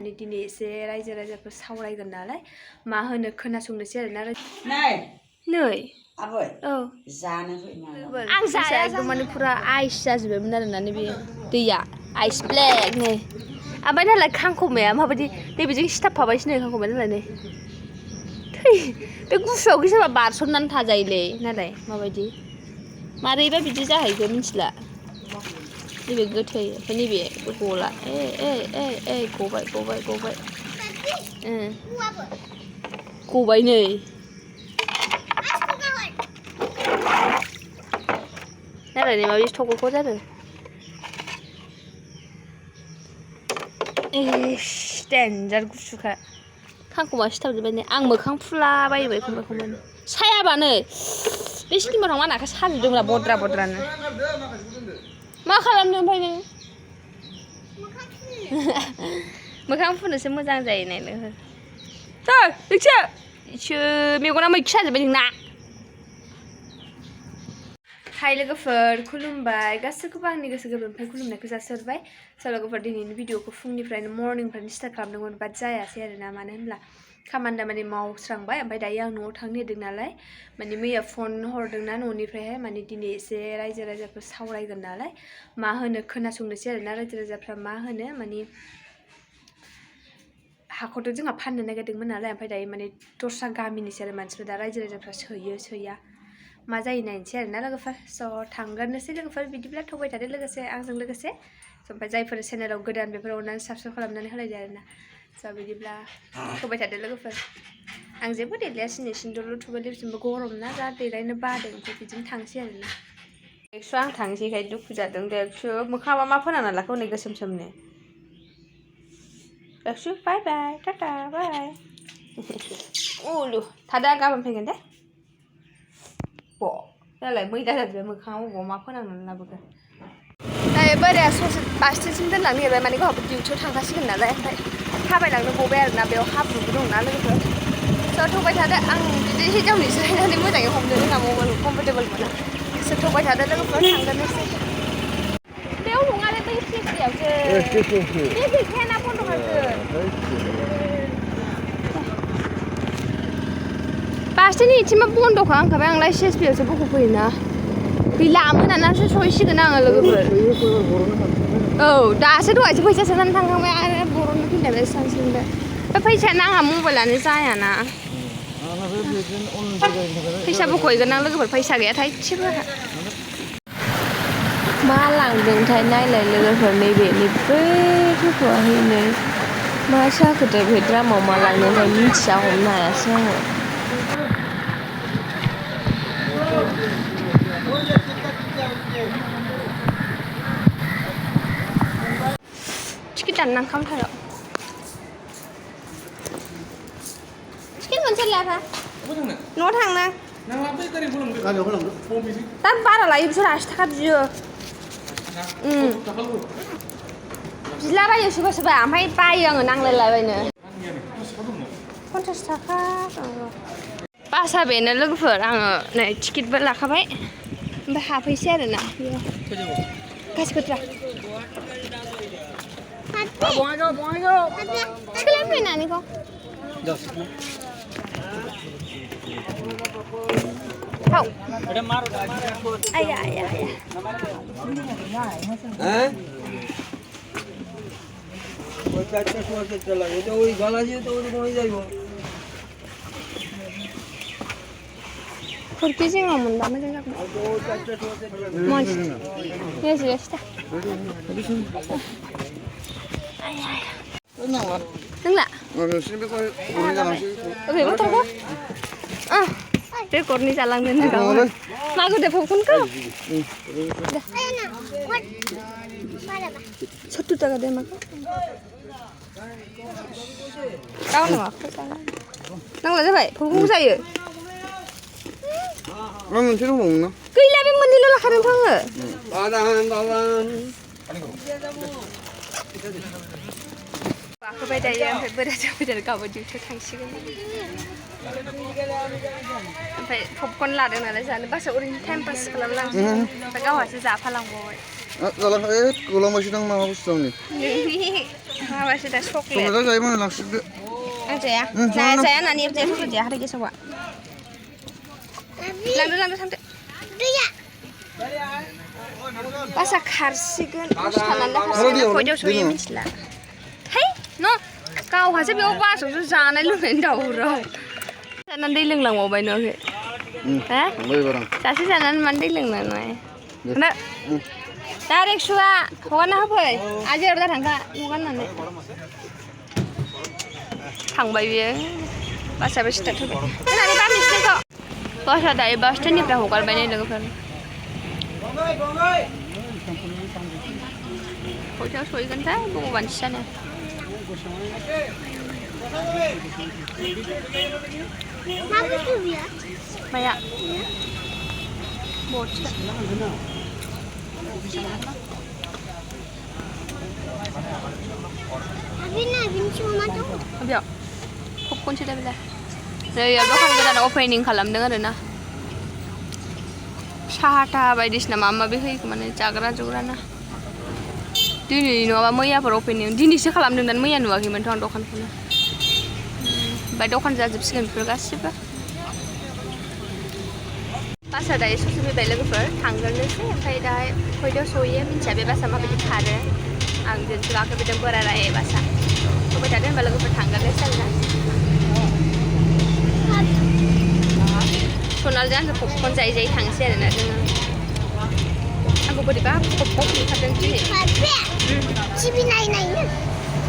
दिनै एसे रायजो राजाफोर सावरायगोन नालाय मा होनो खोनासंनोसै आरोना नै आबै औ जानो फैनांगौ आं जाया एकदम माने पुरा आइस जाजोबबायमोन आरोना नैबे दैया आइस ब्लेक नै ओमफ्राय नालाय खांखमाया माबायदि नैबेजों सिथाबफाबायसो नै खांखमाया नालाय नै थै बे गुसुआव सोरबा बारसननानै थाजायोलै नालाय माबायदि मारैबा बिदि जाहैखो मिथिला नैबे गोथै ओमफ्राय नैबे गला गबाय गबाय नै नालाय माबा थग'ग' जादों देन्जार गुसुखा खांखमा सिथाबजोब्बाय नै आं मोखां फुला बायोबो एखमबा सायाबानो बे स्किमाव थांबा नाखौ साजोबदोंब्रा बद्रानो मा खालामनो ओमफ्राय नों मोखां फुनोसो मोजां जायो नायनो इसो मेगना मैखि जाजोब्बाय नोंना हाय लोगोफोर खुलुमबाय गासैखौबो आंनि गोसो गोरबोनिफ्राय खुलुमनायखौ जासिहरबाय लोगोफोर दिनैनि भिडिअखौ फुंनिफ्रायनो मर्निंनिफ्रायनो स्टार्ट खालामदोंमोन बाट जायासै आरोना मानो होनब्ला खामानि दामानि मावस्रांबाय ओमफ्राय दायो आं न'आव थांनो नागिरदों नालाय माने मैया फन हरदोंना न'निफ्रायहाय माने दिनै एसे रायजो राजाफोर सावरायगोन नालाय मा होनो खोनासंनोसै आरोना रायजो राजाफ्रा मा होनो माने हाखौथ' जोंहा फाननो नागिरदोंमोन नालाय ओमफ्राय दायो माने दस्रा गामिनिसो आरो मानसिफ्रा दा रायजो राजाफ्रा सोया मा जायो नायनोसै आरोना लोगोफोर स' थांगोरनोसै लोगोफोर बिदिब्ला थगाय थादो लोगोसे आंजों लोगोसे ओमफ्राय जायफोर चेनेलाव गोदान बेफोर अननानै साबस्क्राइब खालामनानै होलायदो आरोना स' बिदिब्ला थगाय थादो लोगोफोर आं जेबो देलाया सिनि सिन्दुरल' थुबाय लिपस्टिकबो गरम ना जा देलायनो बादों ओमफ्राय बिदिनो थांसै आरोना एक्स' आं थांसैखाय दुखु जादों दे एक्स' मोखाङाबा मा फोनांना लाखो हनै गोसोम सोमनो एक्स' बाय बाय टाटा बाय उलु थादो आं गाबोन फैगोन दे दालाय मैदा जाजोब्बाय मोखाङाव अबाव मा फोनांनानै लाबोगोन दायो बोराया ससे बास्टेनसिम दोनलांनो नागिरबाय माने गावहाबो डिउटियाव थांखासिगोन नालाय ओमफ्राय थाबायलांनो गबाय आरोना बेयाव हाब्रुबो दंना लोगोफोर स' थगाय थादो आं बिदि हिन्जावनि जिरायनानै मोजाङै हमनो रोङा मबाइल कमफर्टेबल मोना स' थगाय थादो लोगोफोर थांगोरनोसै बेयाव नङालै बै स्टेसनावसो बे गैखायाना बन्द'खासो बास्टेननि इथिंबा बन्द'खा होनखाबाय आंलाय CSPयावसो बख'फैयोना गैला मोनानासो सहैसिगोन आङो लोगोफोर औ दासो दहायसो फैसा सोनानै थांखांबाय आरो बर'नो फैलायबाय सानसेनिफ्राय बे फैसाया नाङा मबाइलानो जायाना फैसा बख'हैगोन आं लोगोफोर फैसा गैया थाइसेबो मा लांदोंथाय नायलाय लोगोफोर नैबेनि बै गथ'आहैनो मा जाखोथाय बे द्रामाव मा लांदोंथाय मिथिया हमनो हायासै आङो टिकेट दाननां काउन्टाराव टिकेट मोनसे लायाफा न'आव थांना दा बारा लायो बिसोर 80 थाखा बियो बिलाबायो सोरबा सोरबा ओमफ्राय बायो आङो नांलायलाबायनो 50 थाखा बासा बेनो लोगोफोर आङो नै टिकेटबो लाखाबाय ओमफ्राय हाबफैसै आरोना गासिबोद्रा सोलाय फैनानैखौ थाव आया खुरखि जिङाव मोनबा मोजां जागौमोन नोंला ओरै गथ'खौ रेकर्डनि जालांनो नागावो मागो दे पपकर्नखौ 70 थाखा दे माखौ गावनो माखौ नांला जाबाय पपकर्नखौ जायो मोनसे दंबावोना गैला बे मोननैल' लाखादोंथ' आङो बाखोबाय दायो ओमफ्राय बोराय जाबाय गावबो डिउटियाव थांसिगोन ओमफ्राय पपकर्न लादों नालाय जानो बासाव ओरैनो टाइम पास खालामलांसिगोन ओमफ्राय गावहासो जाफालांबावबाय Jalan golang masih dang mau bus dong nih. Apa sih dah coklat? Sebenarnya saya mana langsung deh. Aja ya. Nah, saya nani aja tuh dia hari ke sewa. Landu sampai. Iya. Pas karsikan, ustalan dah karsikan. Kau jauh suami mincla. Hei, no, kau hasil biar pas, so sana lu nendak urang. Sana dia leng lang mau bayar no ke. Hah? Baik barang. Sasi sana mandi leng lang no. Nah. Tarik suah, kawan apa? Aja udah tangga, bukan nanti. Tang bayi, pas habis itu tuh. Nanti kami sih kok. Pas ada ibas tuh nih perahu kalau banyak lagi kan. Kau jauh suai kan tak? Bukan wanita nih. Mana tuh dia? Maya. Bocah. Abin cuma tu. Abi, kok kunci dah bila? Ya, bahkan kita ada opening kalam dengar na. Sahata baidis nama amma bihi kemana cagra juga na. Dini nu apa moya per opening. Dini sih kalam dengan moya nu lagi mentang dokan puna. Baik dokan jajab sih kan berkas siapa? Pas ada isu sih bela keper, tanggal ni sih, saya dah kau soya minca bebas sama biji pada, angin suka ke bidang berai basa. Kau betul dan bela keper tanggal ni sih kan. Sonal jangan pun jai tangsi ada nak dengan. Aku beri apa? Pop ni kadang cini. Chip ni.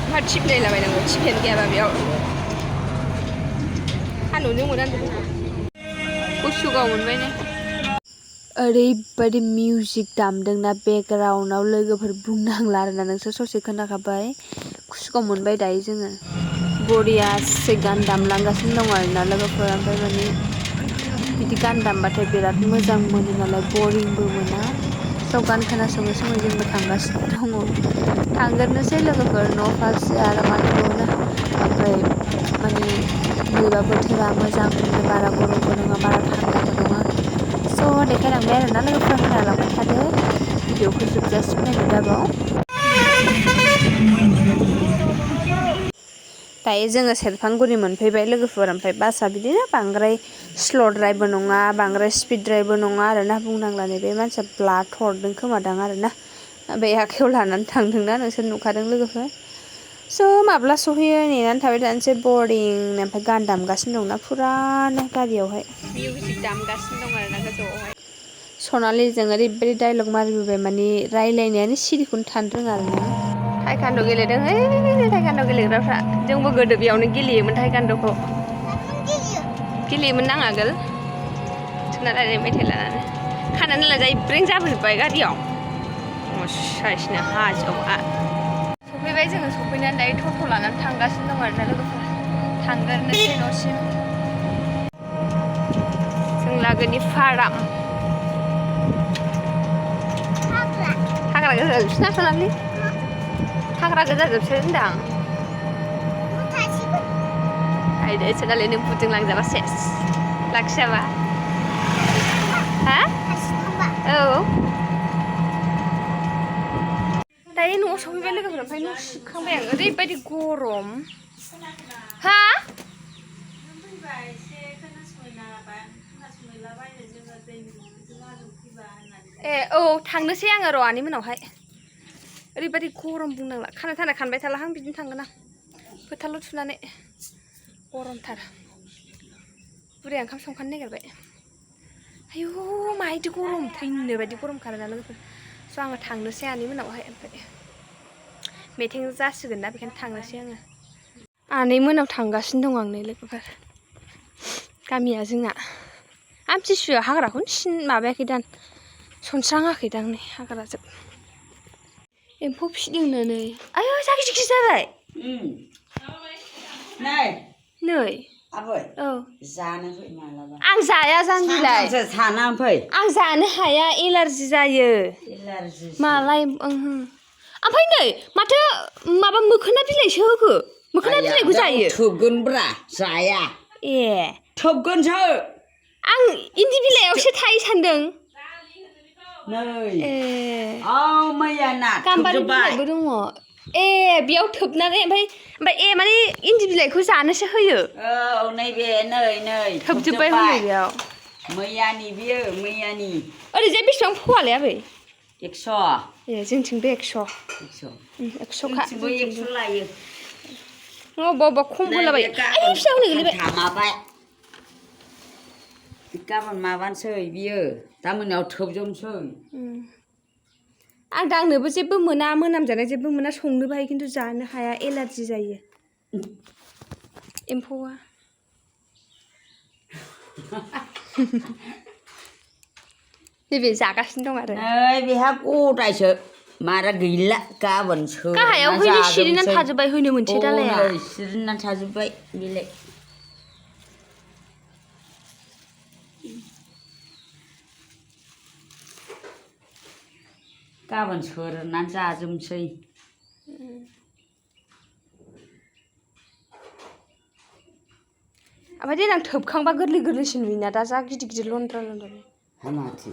Mat chip ni lah, macam chip yang dia bawa. Anu ni mudah tu. Kusuga munbai ni. ओरैबायदि music दामदोंना बेकग्राउन्डआव लोगोफोर बुंनांला आरोना नोंसोर ससे खोनाखाबाय खुसिखौ मोनबाय दायो जोङो बरियासे गान दामलांगासिनो दं आरोना लोगोफोर ओमफ्राय माने बिदि गान दामबाथाय बिराद मोजां मोनो नालाय बरिंबो मोना स' गान खोनासङै सङै जोंबो थांगासिनो दङ थांगोरनोसै लोगोफोर न' फारसे आरो माथोबावनो ओमफ्राय माने बोरैबा बोथोरा मोजां बारा गरमबो नङा बारा थान्दाबो नङा स' देखायलांबाय आरोना लोगोफोर खोनालांबाय थादो भिडिअखौ जोबजासिम नायनो दाबाव दायो जोङो सेरफांगुरि मोनफैबाय लोगोफोर ओमफ्राय बासआ बिदिनो बांद्राय स्ल'द्रायबो नङा बांद्राय स्पिडद्रायबो नङा आरोना बुंनांला नैबे मानसिया ब्लाड हरदों खोमादां आरोना बे आखायाव लानानै थांदोंना नोंसोर नुखादों लोगोफोर स' माब्ला सहैयो नेनानै थाबाय थानोसै बरिं ओमफ्राय गान दामगासिनो दंना फुरानो गारियावहाय मिउजिक दामगासिनो दं आरोना गोजौआवहाय सनालिजों ओरैबायदि डायलग मारिबोबाय माने रायलायनायानो सिरिखौनो थानो रोङा आरोना थाइकान्ड' गेलेदों थाइकान्ड' गेलेग्राफ्रा जोंबो गोदो बेयावनो गेलेयोमोन थाइकान्ड'खौ गेलेयोमोन आं आगोल थुना रायलाय मेथाइ लानानै खानानै लाजाय ब्रें जाबोजोब्बाय गारियाव साइसनो हाजोआवहा सफैबाय जोङो सफैनानै दायो टट' लानानै थांगासिनो दं आरोना लोगोफोर थांगोरनोसै न'सिम जों लागोनि फाराम हाग्रा गोजा जोबसै ना सनालि हाग्रा गोजा जोबसै होनदां आयदै सनालि नों बुद्दिंलांजाबा सेस लाखियाबा हा औ दायो न'आव सफैबाय लोगोफोर ओमफ्राय न' सिबखांबाय आं ओरैबायदि गरम हा ए औ थांनोसै आङो र' आनै मोनावहाय ओरैबायदि गरम बुंनांला खाना थाना खानबाय थालाहां बिदिनो थांगोन आं फोथाल' थुनानै गरमथार बुरैया ओंखाम संखानो नागिरबाय आयु मायदि गरम थैनो बायदि गरम खारोना लोगोफोर स' आङो थांनोसै आनै मोनावहाय ओमफ्राय मेथें जासिगोन ना बेखायनो थांनोसै आङो आनै मोनाव थांगासिनो दं आं नै लोगोफोर गामिया जोंना आमथिसुवा हाग्राखौनो माबायाखै दां सनस्राङाखैदां नै हाग्राजोब एम्फौ फिसिदोंनो नै आयौ जा गिदिर गिदिर जाबाय नै आबै औ जानो फै मालाबा आं जाया जानोलाय सानानै फै आं जानो हाया एलार्जि जायो एलार्जि मालाय ओमफ्राय नै माथो माबा मोखोना बिलाइसो होखो मोखोना बिलाइखौ जायो थोबगोनब्रा जाया ए थोबगोनसो आं इन्दि बिलाइयावसो थायो सान्दों नै ए मैया ना गाम्बारि थोबजोब्बाय बिलाइबो दङ ए बेयाव थोबनानै ओमफ्राय ए माने इन्दि बिलाइखौ जानोसो होयो औ नैबे नै थोबजोब्बाय हनै बेयाव मैयानि बियो मैयानि ओरैजाय बेसेबां फवालाय आबै 100 ए जोंथिंबो 100 100खा जोंथिंबो 100 लायो अबा खम होलाबाय आयौ फिसा हनै गोलैबाय थामाबाय गाबोन माबानोसै बियो दा मोनायाव थोबजोबनोसै आं दांनोबो जेबो मोना मोनामजानाय जेबो मोना संनोबो हायो खिन्थु जानो हाया एलार्जि जायो एम्फौआ नैबे जागासिनो दं आरो नै बेहा गदायसो मारा गैला गाबोनसो गाहायाव हैनो सिरिनानै थाजोब्बाय हैनो मोनसे दालाया नै सिरिनानै थाजोब्बाय बेलाय गाबोन सोरनानै जाजोबनोसै ओमफ्राय देनां थोबखांबा गोरलै गोरलैसिन नुयोना दा जा गिदिर गिदिर लन्द्रा हामाथि